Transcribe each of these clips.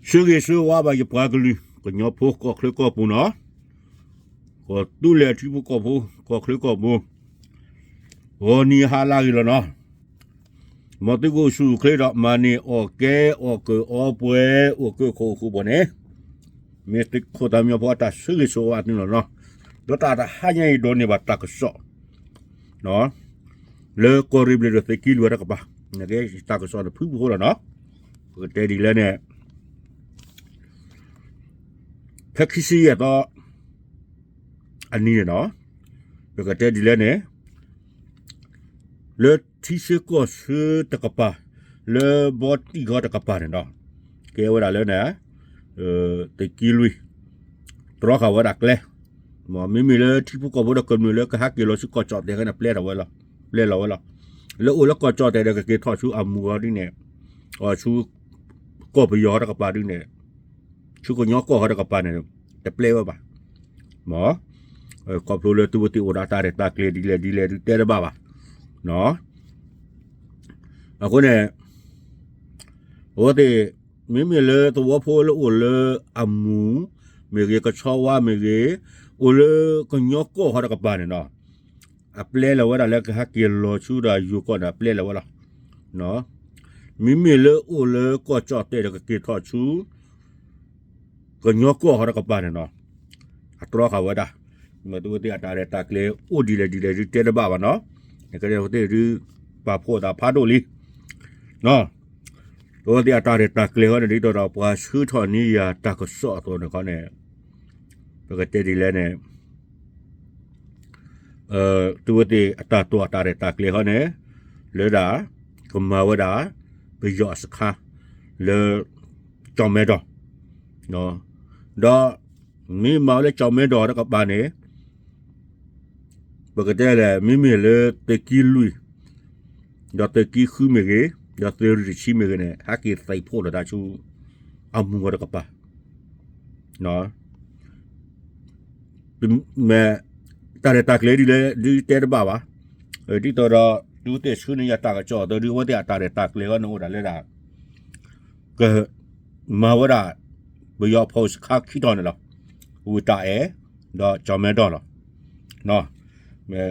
ဆၢဂ့ၤဆၢဝါဘၣ်ယပှၤကလုာ် ကညီဖိကီၢ်ချၢကီၢ်ပူၤနီၤ, ကီၢ်သူလ့ၤထံဖိကီၢ်ဖိ ကီၢ်ချၢကီၢ်ပူၤ, ဂီၤနံၤဟါလၢအဂ့ၤလီၤနီၤ, မ်သုကအိၣ်ဆူၣ်အိၣ်ချ့ဒီး မၤန့ၢ်အီၣ်ကဲအီၣ်ကၢအီပှဲၤ အိၣ်ကၢခိၣ်အိၣ်ဃူပှဲၤန့ၣ်, မ့ၢ်သုးခိၣ်သးမံညီဖိအတၢ်ဆၢဂ့ၤဆၢဝါသုန့ၣ်လီၤနီၤ, ဒီးတၢ်တဟါညါအံၤဒိးန့ၢ်ဘၣ်တၢ်ကစီၣ် လၢကီၢ်ရ့ၣ်ဘျ့ၣ်ဒီးသုးက့လွံၢ်တကပၤ, တၢ်ကစီၣ်န့ၣ်ဖုၣ်ဖုၣ်ဖိလီၤနီၤ, ပကတဲဒ်လဲၣ်န့ၣ် ဖဲခံဆံယဲၢ်သီ အနံၤန့ၣ်နီၤ, ပကတဲဒ်လဲၣ်န့ၣ် လၢထံဆၢကီၢ်ဆၢတကပၤ, လၢဘီတံၢ်ဂီတကပၤန့ၣ်နီၤ, ကဲဝဲဒၣ်လၢန့ၣ် သုးက့လွံၢ် တြီဃာ်ဝဲဒၣ်ကျဲ, မ့မ့ၢ်လၢထံဖိကီၢ်ဖိဒီးကမျၢၢ်လၢကဟဲက့ၤလီၤဆူကီၢ်ကၠီၣ်တဲာ်ဃီန့ၣ် ပျဲထီၣ်ဝဲလီၤ, ပျဲလီၤဝဲလီၤ, လၢအိၣ်လၢကီၢ်ကၠီၣ်တဲာ်ဒီးကက့ၤထီၣ်ဆူအမူၤအီၤဒ်န့ၣ်, ဆူကီၢ်ပယီၤတကပၤဒ်န့ၣ်, ဆူကညီကီၢ်ဃီတကပၤန့ၣ် တပျဲဝဲဘၣ်, မ် ခီဖျိလၢသုဝဲသ့ၣ်အိၣ်ဒီးတၢ်ရဲၣ်တၢ်ကျဲၤဒ်လဲၣ်ဒ်လဲၣ်ဒ်တဲတဘၣ်ဘၣ်, အဃိန့ၣ် အဝဲသ့ၣ် မ့မ့ၢ်လၢသဝီဖိလၢအိၣ်လၢအမူၤမ့ၢ်ဂ့ၤ, ကဆီဝါမ့ၢ်ဂ့ၤ, အိၣ်လၢကညီကီၢ်ဃီတကပၤန့ၣ်နီၤ, အပျဲလီၤဝဲဒၣ်လၢကဟဲက့ၤလီၤဆူဒီးယိၤကီၢ်န့ၣ် အပျဲလီၤဝဲလီၤ, မ့မ့ၢ်လၢအိၣ်လၢကီၢ်ကၠီၣ်တဲာ်ဒီးကက့ၤထီၣ်ဆူ ကညီကီၢ်ဃီတကပၤန့ၣ်နီၤ, အတြီဃာ်ဝဲဒၣ်, မ့ၢ်သုဝဲသ့ၣ်အတၢ်ရဲၣ်တၢ်ကျဲၤအိၣ်ဒ်လဲၣ်ဒ်လဲၣ်ဒ်တဲတဘၣ်ဘၣ်နီၤ, ကဲဝဲသ့ၣ်ဒ် ပာ်ဖှိၣ်သးဖးဒိၣ်လံ, အဝဲသ့ၣ်အတၢ်ရဲၣ်တၢ်ကျဲၤဃီန့ၣ် ဒ်သိးဒီးပှၤဆှၢထီၣ်န့ၢ်ယၤတၢ်ကစီၣ်အသိးန့ၣ်ခီန့ၣ်, ပကတဲဒ်လဲၣ်န့ၣ် သုဝဲသ့ၣ်အတၢ်တိာ်အတၢ်ရဲၣ်တၢ်ကျဲၤဃီန့ၣ်, လၢဒၣ် ကမၤဝဲဒၣ် ပယီၤအစခါ လၢ ကၠီၣ်မဲဒီး, ဒီး မ့ၢ်မၤဝဲလၢကၠီၣ်မဲဒီးတကပၤန့ၣ်, ပကတဲလဲၣ် မ့မ့ၢ်လၢသုးက့လွံၢ် ဒီးသုးက့ဃုမ့ၢ်ဂ့ၤ, ဒီးသုးရ့ၣ်တဆံမ့ၢ်ဂ့ၤန့ၣ် ဟဲက့ၤသံၣ်ဖှိၣ်လိာ်သးဆူ အမူၤဝဲတကပၤ မ့ၢ် တၢ်ရဲၣ်တၢ်ကျဲၤဒ်လဲၣ် ဒ်တဲတဘၣ်ဘၣ်. ဒ်သိးဒီး ဒုးသ့ၣ်ဆှၢန့ၢ်ယၤတၢ်ကစီၣ်အသိး ဒ်အဝဲသ့ၣ်အတၢ်ရဲၣ်တၢ်ကျဲၤဃီန့ၣ်အိၣ်ဒၣ်လၢဒၣ် ကမၤဝဲဒၣ် ပယီၤဖီစခါခံတီၤန့ၣ်လီၤ. ဝ့ၢ်တၢ်အဲၣ် ဒီးကၠီၣ်မဲဒီးလီၤ. မ့ၢ်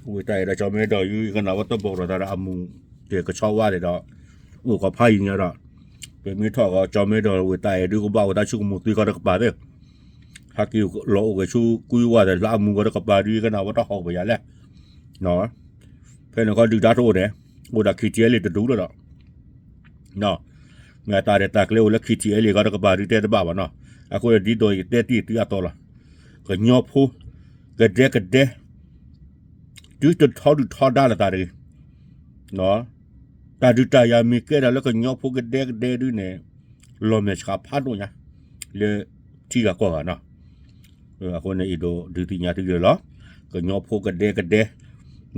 ဝ့ၢ်တၢ်အဲၣ်ဒီးကၠီၣ်မဲဒီး ယကနၣ်ဝဲတဘီၣ်ဒီးတၢ်ဒီးအမူၤ တကဆီဝါဒီး အိၣ်ကီးဖးယံၤညါဒီး ပမ့ၢ်ထီၣ်ကီးကၠီၣ်မဲဒီးဝ့ၢ်တၢ်အဲၣ်ဒုးကဘၣ်အိၣ်တၢ်ဆူကမူၤသ့ခီတကပၤသ့ၣ် ဟဲက့ၤလီၤအိၣ်က့ၤဆူကွံဝါသ့ၣ် လၢအမူၤဝဲတကပၤဒုး ယကနၣ်ဝဲတဟီၣ်ပယၤလဲၣ်. ဖဲန့ၣ်ခီဒုၣ်ဒါတအိၣ်န့ၣ် အိၣ်ဒၣ် ခံထံၣ်အဲလ့ၣ် တဒူၣ်လီၤဒီး မ့ၢ်အတၢ်ရဲၣ်တၢ်ကျဲၤအိၣ်လၢ ခံထံၣ်အဲလ့ၣ် ခီတကပၤဒုးတဲတဘၣ်ဘၣ်နီၤ. အဃိန့ၣ်ဒ်သိးယတဲတ့ၢ်သုအသိးလီၤ. ကညီဖိ ကဒဲကဒဲ ဒုးတထီဒုၣ်ထီဒါလိာ်သးတဂ့ၤ. တၢ်ဒုးတၢ်ယၤမ့ၢ်ကဲဒၣ်လၢကညီဖိကဒဲကဒဲဒုးန့ၣ် လီၤမဲာ်ဆှးဖးဒိၣ်ညါ လၢထံဂၤကီၢ်ဂၤနီၤ. အဃိန့ၣ် အဲၣ်ဒိးဒုးသ့ၣ်ညါသုလၢာ်လီၤ. ကညီဖိကဒဲကဒဲ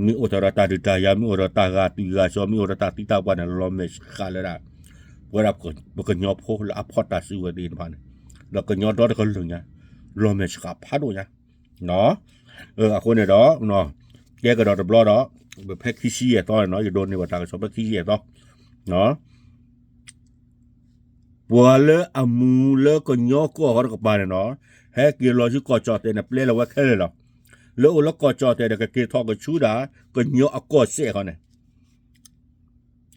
မ့ၢ်အိၣ်ထီၣ်ဒီးတၢ်ဒုးတၢ်ယၤ မ့ၢ်အိၣ်ဒီးတၢ်ဂာ်သွံၣ်ဂာ်စီၤ မ့ၢ်အိၣ်ဒီးတၢ်သံတၢ်ပှၢ်န့ၣ် လီၤမဲာ်ဆှးလၢဒၣ် ပဝဲဒၣ်ပကညီဖိလၢအဖီၣ်တၢ်စုကဝဲၤသ့ၣ်တဖၣ်န့ၣ် ဒီးကညီဒီတကလုာ်ညါ လီၤမဲာ်ဆှးဖးဒိၣ်ညါ. အဃိန့ၣ်ဒီး တဲကဒီးတဘျီဒီး ပဖဲခံဆံယဲၢ်သီန့ၣ်နီၤ ယဒိးန့ၢ်ဘၣ်တၢ်ကစီၣ်ဖဲခံဆံယဲၢ်သီ ပှၤလၢအမူၤလၢကညီကီၢ်ဃီတကပၤန့ၣ်နီၤ ဟဲက့ၤလီၤဆူကီၢ်ကၠီၣ်တဲာ်န့ၣ် ပျဲလီၤဝဲခဲလၢာ်လီၤ. လၢအိၣ်လၢကီၢ်ကၠီၣ်တဲာ်ဒီး ကက့ၤထီၣ်ကဆူဒၣ် ကညီအကီၢ်စဲၣ်ဃီန့ၣ်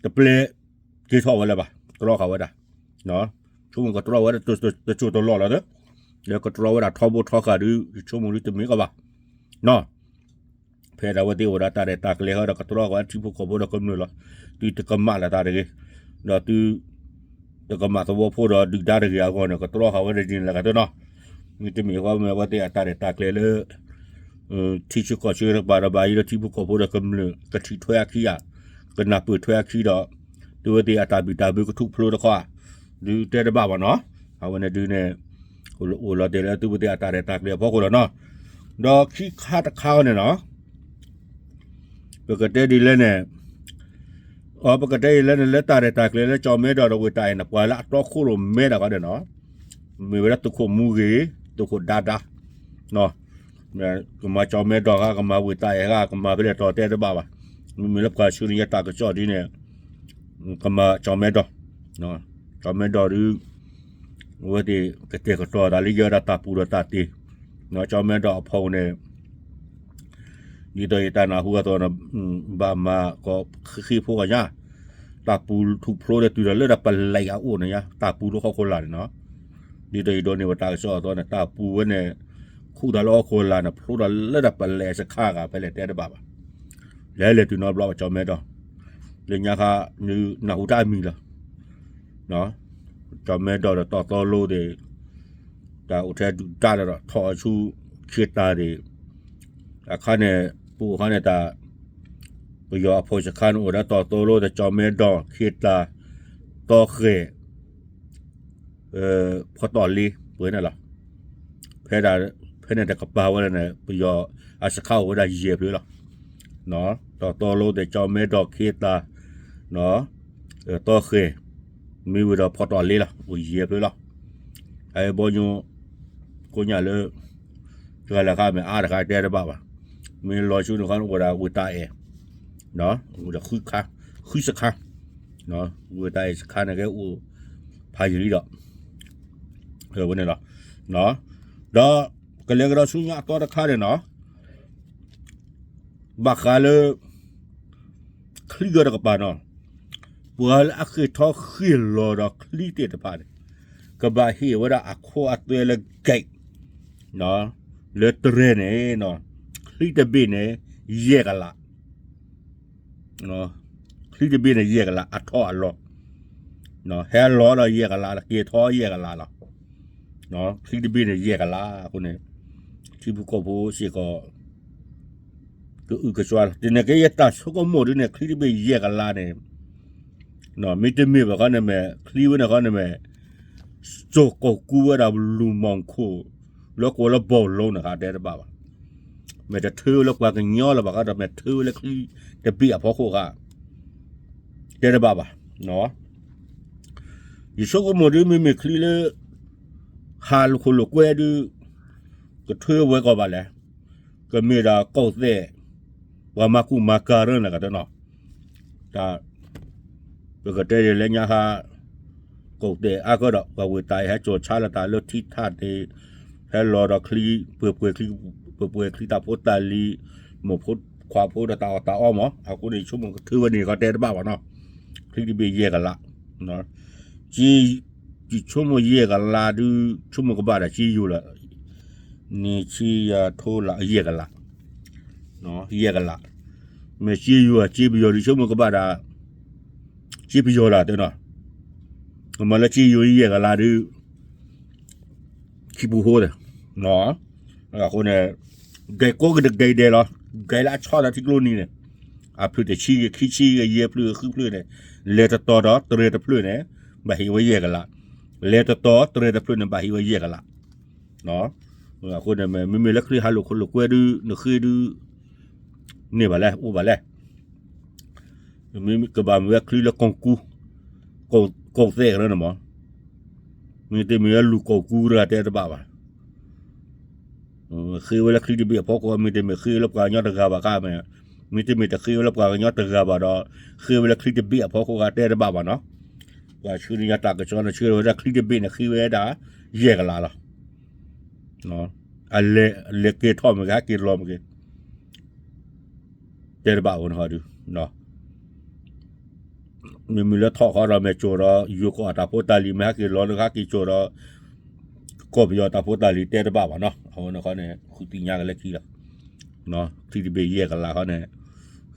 တပျဲက့ၤထီၣ်ဝဲလၢၤဘၣ် ကတြီဃာ်ဝဲဒၣ်. ဆိကမိၣ်ကတြီဝဲဒၣ်တစိၢ်တလီၢ်လီၤသၢ လၢကတြီဝဲဒၣ်ထီဘိထီဃာ်ဒုး ဆိကမိၣ်ဒုးတမ့ၢ်ကီးဘၣ် နီၤ ဖဲဒၣ်ဝဲသ့ၣ်အိၣ်ဒီးတၢ်ရဲၣ်တၢ်ကျဲၤဃီဒီးကတြီဃာ်ဝဲထံဖိကီၢ်ဖိဒီးကမျၢၢ်လီၤ. သုတကမၣ်လၢၤတၢ်တဂ့ၤ, ဒီးသု တကမၣ်သဝီဖိဒီးဒုၣ်ဒါတဂ့ၤအဂီၢ်န့ၣ် ကတြီဃာ်ဝဲဒၣ်ဒ်န့ၣ်လၢၤကတၢၢ်နီၤ. မ့တမ့ၢ်ဃီမ့ၢ်အဝဲသ့ၣ်အတၢ်ရဲၣ်တၢ်ကျဲၤလၢ ထံဆၢကီၢ်ဆၢတကပၤဒီးဘၣ်အံၤဒီးထံဖိကီၢ်ဖိဒီးကမျၢၢ်ကထံၣ်ထွဲအခံဧါ, ကနၢ်ပၢၢ်ထွဲအခံဒီး သုဝဲသ့ၣ်အတၢ်ဘံၣ်တၢ်ဘၢကထူၣ်ဖျိတခီဧါ, ဒုးတဲတဘၣ်ဘၣ်နီၤ. အဝဲန့ၣ်ဒုးန့ၣ် အိၣ်လီၤတဲာ်လၢသုဝဲသ့ၣ်အတၢ်ရဲၣ်တၢ်ကျဲၤအဖီခိၣ်လီၤနီၤ. ဒီးခံခါတခါန့ၣ်နီၤ ပကတဲဒ်လဲၣ်န့ၣ် အ ပကတဲဒ်လဲၣ်န့ၣ် လၢတၢ်ရဲၣ်တၢ်ကျဲၤလၢကၠီၣ်မဲဒီးဝ့ၢ်တၢ်အဲၣ်န့ၣ် ပှၤလၢအတီခိၣ်ရိၣ်မဲဒၣ်ဃီဒီးနီၤ မ့ၢ်ဝဲဒၣ်သုးခိၣ်မူဂ့ၤ သုးခိၣ်ဒါဒါ ကမၤကၠီၣ်မဲဒီးဂၤ ကမၤဝ့ၢ်တၢ်အဲၣ်ဂၤ ကမၤဖဲလဲၣ်တီၤတဲတဘၣ်ဘၣ်. မ့မ့ၢ်လၢပှၤဆှၢန့ၢ်ယၤတၢ်ကစီၣ်ဒ်န့ၣ် ကမၤကၠီၣ်မဲဒီး ကၠီၣ်မဲဒီးဒုး အဝဲသ့ၣ်ကတဲာ်ကတီၤသးလၢယဲဒၣ်တၢ်ပူၤဒီးတၢ်တ့, ကၠီၣ်မဲဒီးအဖီခိၣ်န့ၣ် ဒ်သိးယတၢ်နၢ်ဟူအသိးန့ၣ် ဘၣ်မၤကီးဃ့ဃ့ဖိဂၤညါ, တၢ်ပူၤထူၣ်ဖျိဒီးတုၤဒီးလၢဒၣ်ပလဲၤအအိၣ်န့ၣ်ညါ တၢ်ပူၤလၢဟီၣ်ခိၣ်လာ်န့ၣ်နီၤ, ဒ်သိးယဒိးန့ၢ်ဘၣ်တၢ်ကစီၣ်အသိးန့ၣ် တၢ်ပူၤဝဲန့ၣ် ခူၣ်တၢ်လၢဟီၣ်ခိၣ်လာ်န့ၣ် ဖျိဒီးလၢဒၣ်ပလဲၤစခါဂၤဖဲလဲၣ်တဲတဘၣ်ဘၣ်, လဲၤလဲၤတုၤနီတဘျီဘၣ်ကၠီၣ်မဲဒီး, လၢညါခါ နနၢ်ဟူတၢ်အမံၤလီၤ ကၠီၣ်မဲဒီးဒီးတီၤသီလိသ့ၣ် တၢ်အိၣ်ထဲဒုၣ်ဒါဒီးထီၣ်အဆူခ့တၢ်သ့ၣ်, အခါန့ၣ် ပအိၣ်ခါန့ၣ်တၢ် ပယီၤအဖီၣ်စခါန့ၣ်အိၣ်ဒီးတီၤသီလိဒီးကၠီၣ်မဲဒီး ခ့တၢ် တီဃဲၣ် ဖီတီၣ်လ့ ပှဲၤန့ၣ်လီၤ. ဖဲဒၣ် ဖဲန့ၣ်တကပၤဝဲဒၣ်န့ၣ် ပယီၤအစခါအိၣ်ဝဲဒၣ်ယဲၢ်ဖျၢၣ်လီၤ. တီၤသီလိသ့ၣ် ကၠီၣ်မဲဒီး ခ့တၢ် တီဃဲၣ် မ့ၢ်ဝံၤဒီးဖီတီၣ်လ့လီၤ အိၣ်ယဲၢ်ဖျၢၣ်လီၤ. အဘီညိ ကိးညၣ်လၢ တဂၤလၢ်ခါမ့ၢ်အါတခါတဲတဘၣ်ဘၣ်. မ့ၢ်လီၤဆူန့ၣ်ခီန့ၣ်အိၣ်ဒၣ်ဝ့ၢ်တၢ်အဲၣ် အိၣ်ဒီး ဃုစခါ, ဝ့ၢ်တၢ်အဲၣ်စခါန့ၣ်ကဲအိၣ်ဖးယံာ်လံဒီး ဝဲန့ၣ်လီၤ. ဒီးကလဲၤကဒီးဆူညါအသီတခါန့ၣ်နီၤ ဘၣ်ဃးလၢ ချံဂီၤတကပၤနီၤ, ပှၤလၢအဃ့ၢ်ထီၣ်ဃ့ၢ်လီၤဒီးချံသ့ၣ်တဖၣ်န့ၣ် ကဘၣ်ဟ့ၣ်ဝဲဒၣ်အခိအသွဲလၢ gate လၢတြဲၤန့ၣ် ချံတဘ့ၣ်န့ၣ် ယဲၢ်ကလး ချံတဘ့ၣ်န့ၣ် ယဲၢ်ကလး အထီၣ်အလီၤ, ဟဲလီၤဒီးယဲၢ်ကလး က့ၤထီၣ်ယဲၢ်ကလးလီၤ. ချံတဘ့ၣ်န့ၣ် ယဲၢ်ကလးအဃိန့ၣ် ထံဖိကီၢ်ဖိစ့ၢ်ကီး ကအုကစွါလီၤ. တနံၤက့ယတၢ်ဆိကမိၣ်ဒ်န့ၣ် ချံတဘ့ၣ်ယဲၢ်ကလးန့ၣ် မ့တမ့ၢ်ဘၣ်ခီန့ၣ်မ့ၢ် ချံဝဲန့ၣ်ခီန့ၣ်မ့ၢ် စိာ်ကိၢ်ကူဝဲဒၣ်လူၤမီၢ်ခိၣ် လၢကိးလၢဘီၣ်လိန့ၣ်ဃါတဲတဘၣ်ဘၣ်. မ့ၢ်တထၢဝဲလၢပှၤကညီလၢၤဘၣ်ဃါဒီး မ့ၢ်ထၢဝဲလၢချံတဘ့ၣ်အဖီခိၣ်ဃါ တဲတဘၣ်ဘၣ်. ယဆိကမိၣ်ဒ်မ့မ့ၢ်ချံလၢ ဟးလိာ်ခိၣ်လိာ်ကွဲဒ် ကထၢဝဲကီးဘၣ်လဲၣ်. ကမ့ၢ်ဒၣ်ကိးသဲး ပှၤမၤကူၣ်မၤကၤရၢန့ၣ်ကတနီၤ တၢ် ပကတဲဒ်လဲၣ်ညါဟါ ကိးသဲးအါကဒီး ပှၤဝ့ၢ်တၢ်အဲၣ်ဟဲစိာ်ဆါလီၤတၢ်လၢထံထၣ်န့ၣ် ဟဲလီၤဒီးချံ ပှဲၤပှဲၤချံ ပှဲၤပှဲၤချံတၢ်ဖိတၢ်လံၤ မိၢ်ဖိခွါဖိဒီးတၢ်အီၣ်တၢ်အီမး အဃိန့ၣ် ဆိကမိၣ်ကထၢဝဲန့ၣ်ကီးတဲတဘၣ်ဘၣ်နီၤ ချံတဘ့ၣ်ယဲၢ်ကလး ယဆိကမိၣ်ယဲၢ်ကလးဒု ဆိကမိၣ်ကဘၣ်ဒီးစ့ယိၤလီၤ န့ၣ်ဆံယၤထိလၢယဲၢ်ကလး ယဲၢ်ကလး မ့ၢ်စ့ယိၤဧါ စ့ပယီၤဒု ဆိကမိၣ်ကဘၣ်ဒီး စ့ပယီၤလီၤတဲနီၤ ကမၤလၢစ့ယိၤယဲၢ်ကလးဒု ခံပူၤဃိဒီး အဃိန့ၣ် ဂဲၤကိးက့ၤတဂဲၤဒဲးလီၤ ဂဲၤလၢအဆီၣ်သးထံကျိနံၤန့ၣ် အဖျၢၣ်တဆံဂ့ၤ ခံဆံဂ့ၤ ယဲၢ်ဖျၢၣ်ဂ့ၤ ဃုဖျၢၣ်န့ၣ် လဲၤတတီၤဒီးတြဲၤတဖျၢၣ်န့ၣ် ဘၣ်ဟ့ၣ်ဝဲယဲၢ်ကလး လဲၤတတီၤတြဲၤတဖျၢၣ်န့ၣ် ဘၣ်ဟ့ၣ်ဝဲယဲၢ်ကလး အဃိန့ၣ် မ့မ့ၢ်လၢချံဟးလိာ်ခိၣ်လိာ်ကွဲဒု နဃ့ဒု န့ၢ်ဘၣ်လဲၣ် အိၣ်ဘၣ်လဲၣ် မ့မ့ၢ်ကဘၣ်မ့ၢ်ဝဲချံလၢကိၢ်ကူ ကိၢ်သဲးကရၢန့ၣ်မး မ့တမ့ၢ်ဝဲလူၤကိၢ်ကူတဂၤတဲတဘၣ်ဘၣ် ဃ့ဝဲလၢချံတဘ့ၣ်အဖီခိၣ် မ့တမ့ၢ်ဃ့ဝဲလၢပှၤကညီတဂၤဘၣ်ခါမ့ၢ် မ့တမ့ၢ်တဃ့ဝဲလၢပှၤကညီတဂၤဘၣ်ဒီး ဃ့ဝဲလၢချံတဘ့ၣ်အဖီခိၣ်ဂၤတဲတဘၣ်ဘၣ်နီၤ ပှၤဆှၢန့ၢ်ယၤတၢ်ကစီၣ်န့ၣ် ဆှၢဝဲဒၣ်ချံတဘ့ၣ်န့ၣ် ဃ့ဝဲဒၣ်ယဲၢ်ကလးလီၤ အလဲၤက့ၤထီၣ်မ့ၢ်ဂ့ၤ ဟဲက့ၤလီၤမ့ၢ်ဂ့ၤ တဲတဘၣ်ဝဲန့ၣ်ဟီဒု မ့မ့ၢ်လၢထီၣ်ဃီဒီးမ့ၢ်စိာ်ဒီး ယိၤကီၢ်အတၢ်ဖိတၢ်လံၤ မ့ၢ်ဟဲက့ၤလီၤလၢဟဲက့ၤစိာ်ဒီး ကီၢ်ပယီၤတၢ်ဖိတၢ်လံၤတဲတဘၣ်ဘၣ်နီၤ အဝဲန့ၣ်ဃီန့ၣ် ဃုသ့ၣ်ညါကလဲၤခံလီၤ ချံတဘ့ၣ်ယဲၢ်ကလးဃီန့ၣ်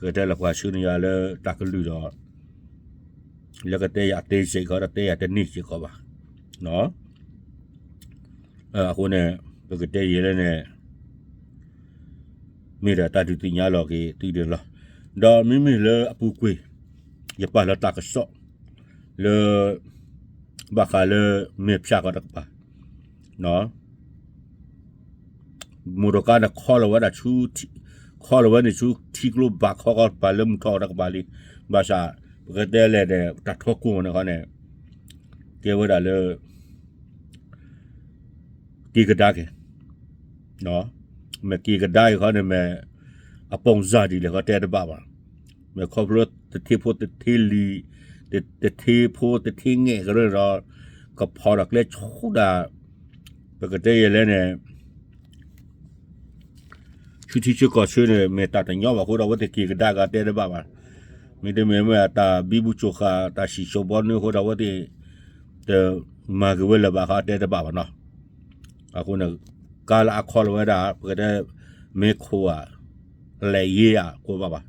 ကတဲလၢပှၤဆှၢန့ၢ်ယၤလၢတၢ်ကလုၢ်ဒီး လၢကတဲယၤတဲစ့ၢ်ကီးဒီးတဲယၤတန့ၢ်စ့ၢ်ကီးဘၣ် အဃိန့ၣ် ပကတဲယဲၢ်လၢန့ၣ် မ့ၢ်ဒီးတၢ်ဒုးသ့ၣ်ညါလီၤက့ၤသုဒ်န့ၣ်လီၤ. ဒီးမ့မ့ၢ်လၢအပူၤကွံာ် ယပာ်လီၤတၢ်ကစီၣ် လၢ ဘၣ်ဃးလၢ မဲာ်ဖၠၣ်ကီးတကပၤ မိၢ်တကါန့ၣ် ခီလီၤဝဲဒၣ်ဆူ ခီလီၤဝဲန့ၣ်ဆူထံကျိဘၣ်ခီကီးတကပၤလၢမုၢ်ထီၣ်တကပၤလံ. ဘၣ်ဆၣ် ပကတဲလဲၣ်န့ၣ် တၢ်ထီကိၢ်န့ၣ်ခီန့ၣ် ကဲဝဲဒၣ်လၢ က့ၤကဒါက့ၤ မ့ၢ်က့ၤကဒါက့ၤခီန့ၣ်မ့ၢ် အပိၢ်စၢ်ဒ်လဲၣ်ခီတဲတဘၣ်ဘၣ်. မ့ၢ်ခီဖျိတထ့ဖိတထ့လံၤ တထ့ဖိတထ့ငဲၣ်ကရၢဒီး ကဖီဒီးကျဲဆူဒၣ်, ပကတဲယဲလဲၣ်န့ၣ် ဆူထံဆၢကီၢ်ဆၢန့ၣ် မ့ၢ်တၢ်တညီဘၣ်အဃိဒီး အဝဲသ့ၣ်က့ၤကဒါက့ၤတဲတဘၣ်ဘၣ်. မ့တမ့ၢ်မ့ၢ်တၢ်ဘံဘူစိာ်ဃာ် တၢ်စံၣ်စိၤဘီနုၤအဃိဒီး အဝဲသ့ၣ်တမၤက့ၤဝဲလၢၤဘၣ်ဃးတဲတဘၣ်ဘၣ်နီၤ. အဃိန့ၣ် ကါလၢအခီလီၤဝဲဒၣ် ပကတဲ မဲခိၣ်ဧါ လဲၤယ့ဧါ ကိးဘၣ်ဘၣ်,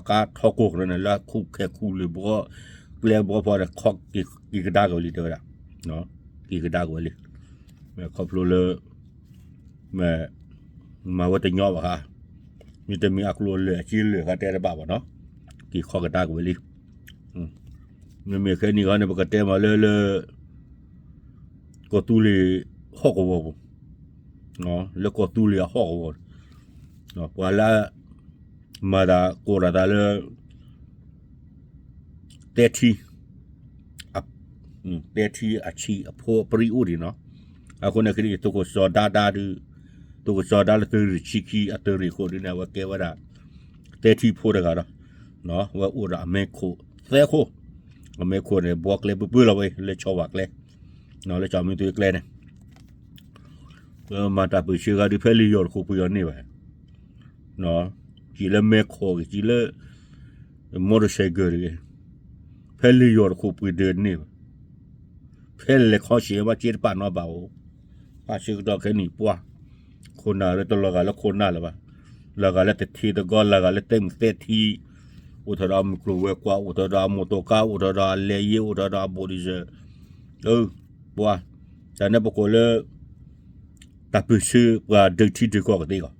ကါထီကိၢ်ကရၢန့ၣ် လၢခူၣ်ခဲခူၣ်လၢဘီ ကျဲဘီဖီန့ၣ် ခီက့ၤကဒါက့ၤဝဲလံတဲဝဲဒၣ်, က့ၤကဒါက့ၤဝဲလံ, ခီဖျိလၢ မ့ၢ် မၤဝဲတညီဘၣ်ဃး, မ့တမ့ၢ်အကျိၤအလၢာ်အစ့လၢာ်ဃးတဲတဘၣ်ဘၣ်နီၤ, က့ၤခီကဒါက့ၤဝဲလံ. မ့မ့ၢ်ခဲနံၤခီန့ၣ် ပကတဲမးလၢလၢ ကီၢ်သူလ့ၤဟီၣ်ကဝီၤပူၤ, လၢကီၢ်သူလ့ၤအဟီၣ်ကဝီၤ, ပှၤလၢ မၤသးကိးဒၣ်သးလၢ တဲထံ တဲထံအဆံးအဖိအပြံအိၣ်ဒံးနီၤ. အဃိန့ၣ် သုးခိၣ်စီၤဒါဒါဒုး, သုးခိၣ်စီၤဒါလၢသုးရ့ၣ်ဆံခံအသုးရ့ၣ်ခိၣ်ဒုးန့ၣ် အဝဲကဲဝဲဒၣ် တဲထံဖိတဂၤဒီး, အဝဲအိၣ်ဒီးအမဲခိၣ်သၢခိၣ်, အမဲခိၣ်န့ၣ် ဘီကျဲပၢပၢလီၤဝဲ လၢဆီဝၤကျဲ, လၢကၠီမုၢ်သွ့ကျဲန့ၣ် မၤတၢ်ပၢၢ်ဆၢဂၤဒုး ဖဲလံာ်ယီၢ်တခိၣ်ပှ့ၤအီၤန့ၢ်ဘၣ်, စံးလၢမဲခိၣ်ဂ့ၤ စံးလၢ မီတစဲးကၢၢ်တဂ့ၤ, ဖဲလံာ်ယီၢ်တခိၣ်ပှ့ၤဒၢးန့ၢ်ဘၣ်, ဖဲလဲၤခီဆံးဘၣ်စ့တပာ်နီတဘၣ်အိၣ်, ဘၣ်ဆၢကတီၢ်ခဲနံၣ်ပှၢ်, ခိၣ်နၢ်လၢတလီၤဂာ်လၢခိၣ်နၢ်လၢၤဘၣ်, လီၤဂာ်လၢတထံတကီ လီၤဂာ်လၢတဲမုၢ်သဲထံ, အိၣ်ထီၣ်ဒီးမုၢ်ကျိၤဝဲၤကွာ် အိၣ်ထီၣ်ဒီးအမိၢ်တိၤကါ အိၣ်ထီၣ်ဒီးအလဲၤယ့ အိၣ်ထီၣ်ဒီးအဘိၣ်ဒံးစၢၤ, ပှၤ, တၢ်န့ၣ်ပကိးလၢ တၢ်ပၢၢ်ဆၢပှၤဒုးထံဒုးကီၢ်ကသ့အဂီၢ်,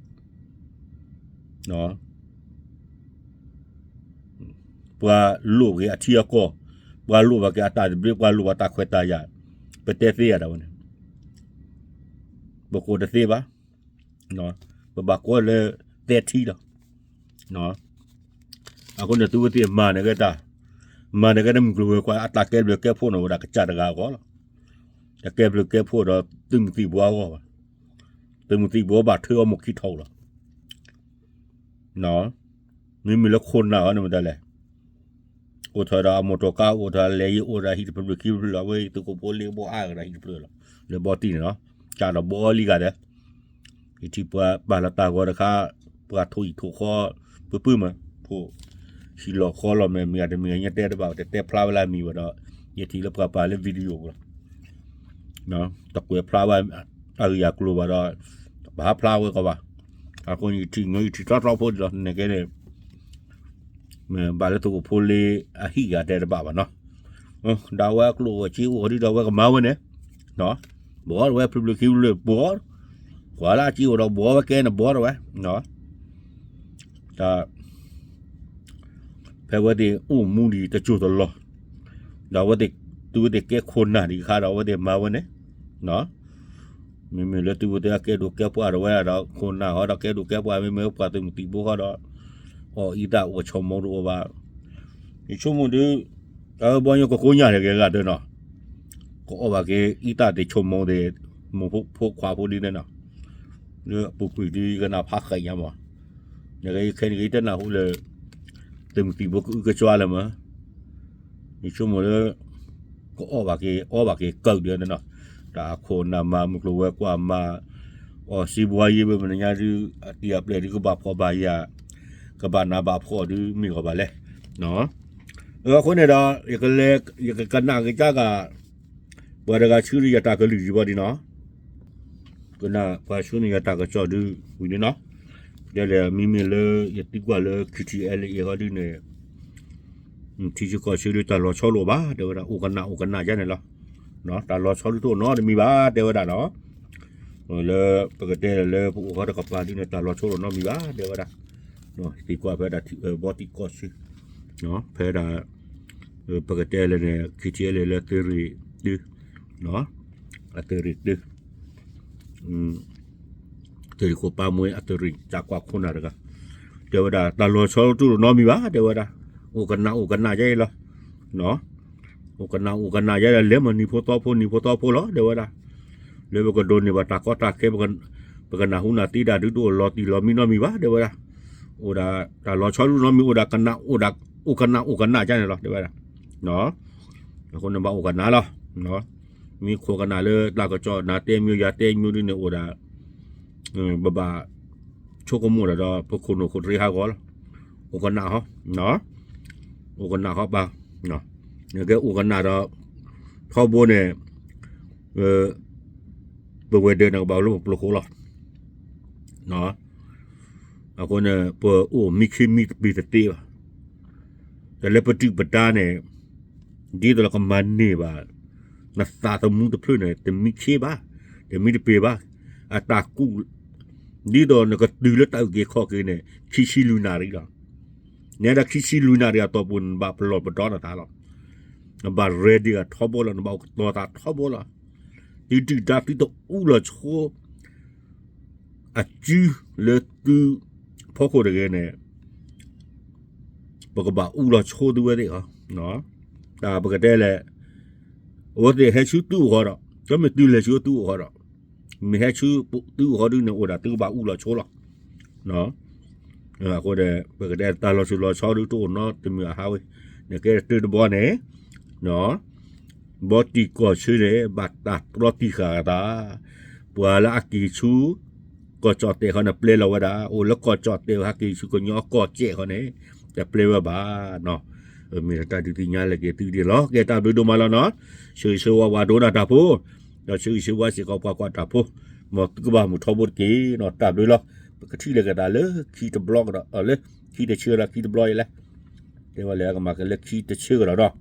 ပှၤလိၣ်က့ၤအထံအကီၢ်, ပှၤလိၣ်ဘၣ်က့ၤအတၢ်သဘျ့ ပှၤလိၣ်ဘၣ်တၢ်ခွဲးတၢ်ယာ်, ပတဲသ့ယၤဒၣ်ဝဲန့ၣ်, ပကိးတသ့ဘၣ်, ပဘၣ်ကိးလၢသဲထံလီၤ. အဃိန့ၣ် သုဝဲသ့ၣ်မၤန့ၢ်က့ၤတၢ်, မၤန့ၢ်က့ၤတၢ်မုၢ်ကျိၤဝဲၤကွာ် အတၢ်ကဲဘျုးကဲဖှိၣ်န့ၣ်ဝဲဒၣ်ကစၢ်တဂၤအဂီၢ်လီၤ. တၢ်ကဲဘျုးကဲဖှိၣ်ဒီးသုးမုၢ်သံၣ်ဘိအဂီၢ်ဘၣ်. သုးမုၢ်သံၣ်ဘိဘၣ်ထွဲအီၤမိၢ်ခံထီၣ်လီၤ. မ့မ့ၢ်လၢခိၣ်နၢ်အီၤန့ၣ်မတၤလဲၣ်, အိၣ်ထီၣ်ဒီးအမိၢ်တိၤကါ အိၣ်ထီၣ်လဲၤယ့ အိၣ်ဒီးဟံၣ်တဖျၢၣ်ခံဖျၢၣ် အဝဲသုးခိၣ်ဖိလ့ဘိအါကဒီးဟံၣ်တဖျၢၣ်လီၤ. လၢဘီတံၢ်န့ၣ်လီၤ, ကၢ်ဒီးဘီလံဂၤဒီး ယထံၣ်ပှၤပာ်လီၤတၢ်ဂီၤတခါ, ပှၤထိၣ်အံၣ်ထိၣ်ဃီ, ပၢပၢမး, ထိၣ်ဟံၣ်လီၤဃီလီၤမဲာ် မ့ၢ်အတမံၤညါတဲတဘၣ် တတဲဖျါဝဲလၢအမံၤဘၣ်ဒီး, ယထံၣ်လၢပှၤပာ်လၢ video ပူၤလီၤ. တကွဲးဖျါဘၣ်အဂ့ၢ်အကျိၤဘၣ်ဒီး, ပဟးဖျါဝဲကီးဘၣ်. အဃိယထံၣ်ညီယထံၣ်တီတီဖိဒံးလီၤ န့ၣ်ကဲန့ၣ် မ့ၢ်ဘၣ်လၢသုးခိၣ်ဖိလ့အဟံၣ်ဂၤတဲတဘၣ်ဘၣ်နီၤ. ဒီးအဝဲအကျိၣ်အဝဲစ့အိၣ်ဒံးဒီးအဝဲကမၤဝဲန့ၣ်, ဘှီဝဲဖျုးဖျုးခံဖျုးဘှီ, ကွၢ်လၢအစ့အိၣ်ဒီးဘှီဝဲကဲန့ၣ်ဘှီတဝဲ, တၢ် ဖဲအဝဲသ့ၣ်အိၣ်မူဒံးတစိၢ်တလီၢ်, ဒီးအဝဲသ့ၣ် သုဝဲသ့ၣ်ကဲခိၣ်နၢ်ဒံးအခါဒီးအဝဲသ့ၣ်မၤဝဲန့ၣ်, မ့မ့ၢ်လၢသုဝဲသ့ၣ်ကဲဒိၣ်ကဲပှၢ်တဝဲဒီး ခိၣ်နၢ်ဟီဒီးကဲဒိၣ်ကဲပှၢ် မ့မ့ၢ်ပှၤသုးမုၢ်သံၣ်ဘိဃီဒီး အီၣ်အံသၣ်အိၣ်ဆိမိၣ်တအိၣ်ဘၣ်. ယဆိကမိၣ်ဒုး အဝဲဘီညိကကိညၢ်န့ၣ်ဂ့ၤဂၤဒၢနီၤ, ကအီၣ်ဘၣ်က့ၤအံသၣ်သ့ၣ်ဆိမိၣ်သ့ၣ် မိၢ်ဖိခွါဖိဒ်န့ၣ်နီၤ, လၢအပူၤကွံာ်ဒုးယကနၣ်ဖးဃဲးညါမး, နကခဲနံၤကတဲနၢ်ဟူလၢ သုးမုၢ်သံၣ်ဘိကအုကစွါလၢၤမး, ယဆိကမိၣ်လၢ ကအီၣ်ဘၣ်က့ၤ အီဘၣ်က့ၤကၢၣ်ဒ်န့ၣ်နီၤ, တၢ်အခိၣ်နၢ်မၤ မုၢ်ကျိၤဝဲၤကွာ်မၤ အီၣ်စံးဘှါယ့ဝဲမနုၤညါဒုး အတံၤအပျဲၢ်ဒုးကဘၣ်ဖှီၣ်ဘၣ်ယာ် ကဘၣ်နးဘၣ်ဖှီၣ်ဒုးမ့ၢ်ဂီၢ်ဘၣ်လဲၣ်. အဃိန့ၣ်ဒီး ယကလဲၤ ယကကနၣ်က့ၤကါဂၤ ပှၤတဂၤဆှၢန့ၢ်ယၤတၢ်ကလုၢ်ယံၤဘၣ်ဒ်နီၤ, ကနၣ်ပှၤဆှၢန့ၢ်ယၤတၢ်ကစီၣ်ဒုးဝံၤန့ၣ်နီၤ, ဒ်လဲၣ်မ့မ့ၢ်လၢယသံကွၢ်လၢ ခံထံအဲလ့ၣ်အံၤဃီဒုးန့ၣ် ထံဆၢကီၢ်ဆၢဒုးတၢ်လီၤဆီတအိၣ်ဘၣ် တဲဝဲဒၣ် အိၣ်ကနၣ်အိၣ်ကနၣ်ယါန့ၣ်လီၤ. တၢ်လီၤဆီဒုးတအိၣ်နီတမံၤဘၣ် တဲဝဲဒၣ်နီၤ. လၢပကတဲလၢပအိၣ်ဃီတကပၤဒုးန့ၣ် တၢ်လီၤဆီတအိၣ်နီတမံၤဘၣ် တဲဝဲဒၣ်. သံကွၢ်ဖဲဒၣ်ထံ ဘီတံၢ်ကီၢ်ဆၢ ဖဲဒၣ် ပကတဲလၢန့ၣ် ခံထံအဲလ့ၣ်လၢသုးရ့ၣ်တု အသုးရ့ၣ်တု သုးရ့ၣ်ခိၣ်ပၢ်မွဲအသုးရ့ၣ် တၢ်ကွၢ်ခိၣ်နၢ်တဂၤ တဲဝဲဒၣ် တၢ်လီၤဆီတအိၣ်နီတမံၤဘၣ် တဲဝဲဒၣ်. အိၣ်ကနၣ်အိၣ်ကနၣ်ယါအံၤလီၤ. အိၣ်ကနၣ်အိၣ်ကနၣ်ယါဒီး လဲၤမၤနံၤဖိသီဖိ နံၤဖိသီဖိလီၤ တဲဝဲဒၣ်. လၢပကဒိးန့ၢ်ဘၣ်တၢ်ကီတၢ်ခဲ ပကနၢ်ဟူနၢ်သ့တၢ်ဒုးတအိၣ်လီၤတံၢ်လီၤမံနီတမံၤဘၣ် တဲဝဲဒၣ်. အိၣ်ဒၣ် တၢ်လီၤဆီဒုးနီတမံၤ အိၣ်ဒၣ်ကနၣ် အိၣ်ဒၣ် အိၣ်ကနၣ်အိၣ်ကနၣ်ယါန့ၣ်လီၤ တဲဝဲဒၣ်. အဃိန့ၣ်ဘၣ်အိၣ်ကနၣ်လီၤ. မ့ၢ်ခိးကနၣ်လၢတၢ်ကစီၣ် နၤတဲမံၤယၤတဲမံၤဒ်န့ၣ်အိၣ်ဒၣ် ပဘၣ်ဆိကမိၣ်ဒၣ်ဒီး ပခိၣ်နူာ်ခိၣ်တရံးဟးဂီၤလီၤ. အိၣ်ကနၣ်ဟီ, အိၣ်ကနၣ်ဟီပၢ်, နကဲအိၣ်ကနၣ်ဒီး ထီဘိန့ၣ် ပဝဲၤဒၢးန့ၣ်ကဘၣ်လၢပပျိၤဃိလီၤ. အဃိန့ၣ် ပအိၣ်မံခ့မံတပ့ၤတသ့ဘၣ်. ဒီးလၢပဒုၣ်ပဒါန့ၣ် ဒ်သိးလၢကမၤန့ၢ်ဘၣ် နသးသမူတဖျၢၣ်န့ၣ် တမံခ့ဘၣ်, တမံတပ့ၤဘၣ်. အတၢ်ကူၣ် ဒ်သိးနကတုၤလၢတၢ်အုၣ်က့ၤခီၣ်က့ၤန့ၣ် ခံဆံလွံၢ်နၣ်ရံၣ်လီၤ. နအဲၣ်ဒိးခံဆံလွံၢ်နၣ်ရံၣ်အတီၢ်ပူၤန့ၣ် နဘၣ်ပလီၢ်ပဒီနသးလီၤ. နဘၣ် ready အထီဘိလီၤ, နဘၣ်အိၣ်ကတီၤသးထီဘိလီၤ. သုဒုၣ်ဒါသုတအူလီၤဆိ အစုလၢသုဖီခိၣ်တဂ့ၤန့ၣ် ပကဘၣ်အူလီၤဆိသုဝဲသ့ၣ်အီၤ. တၢ်ပကတဲလဲၣ်, အဝဲသ့ၣ်ဟဲဆူသုအိၣ်ဃီဒီး တမ့ၢ်သုလဲၤဆူသုအိၣ်ဃီဒီး မ့ၢ်ဟဲဆူသုအိၣ်ဃီဒုန့ၣ် အိၣ်ဒၣ်သုကဘၣ်အူလီၤဆိလီၤ. အဃိဒီး ပကတဲတၢ်လီၤဆူၣ်လီၤဆီဒုတအိၣ်နီတမံၤအဟးဝဲ, နကဲတၢ်တဘီန့ၣ် ဘီတံၢ်ကီၢ်ဆၢန့ၣ် ဘၣ်တၢ်တြီတံာ်ဃာ်အသး, ပှၤလၢအက့ၤဆူ ကီၢ်ကၠီၣ်တဲာ်ဃီန့ၣ် ပျဲလီၤဝဲဒၣ်, အိၣ်လၢကီၢ်ကၠီၣ်တဲာ်ဟဲက့ၤဆူကညီကီၢ်စဲၣ်ဃီန့ၣ် တပျဲဝဲဘၣ်နီၤ. မ့ၢ်တၢ်ဒုးသ့ၣ်ညါလၢက့ၤသုဒ်လီၤ. ကဲတၢ်ဘျုးဒိၣ်မးလီၤနီၤ. ဆၢဂ့ၤဆၢဝါပှၤဒိကနၣ်တၢ်ဖိ, ဒီးဆၢဂ့ၤဆၢဝါစ့ၢ်ကီးပှၤကွၢ်တၢ်ဖိ, မ်သုကဘၣ်မုာ်ထီဘိတက့ၢ်နီၤ. တၢ်ဘျုးလီၤ. ပကထံၣ်လိာ်က့ၤသးလၢခံတဘျီကဒီး, လၢခံတဆၢဒီးခံတဘျီအံၤလဲၣ်. တဲဝဲလၢကမၤက့ၤလၢခံတဆၢကဒီးနီၤ.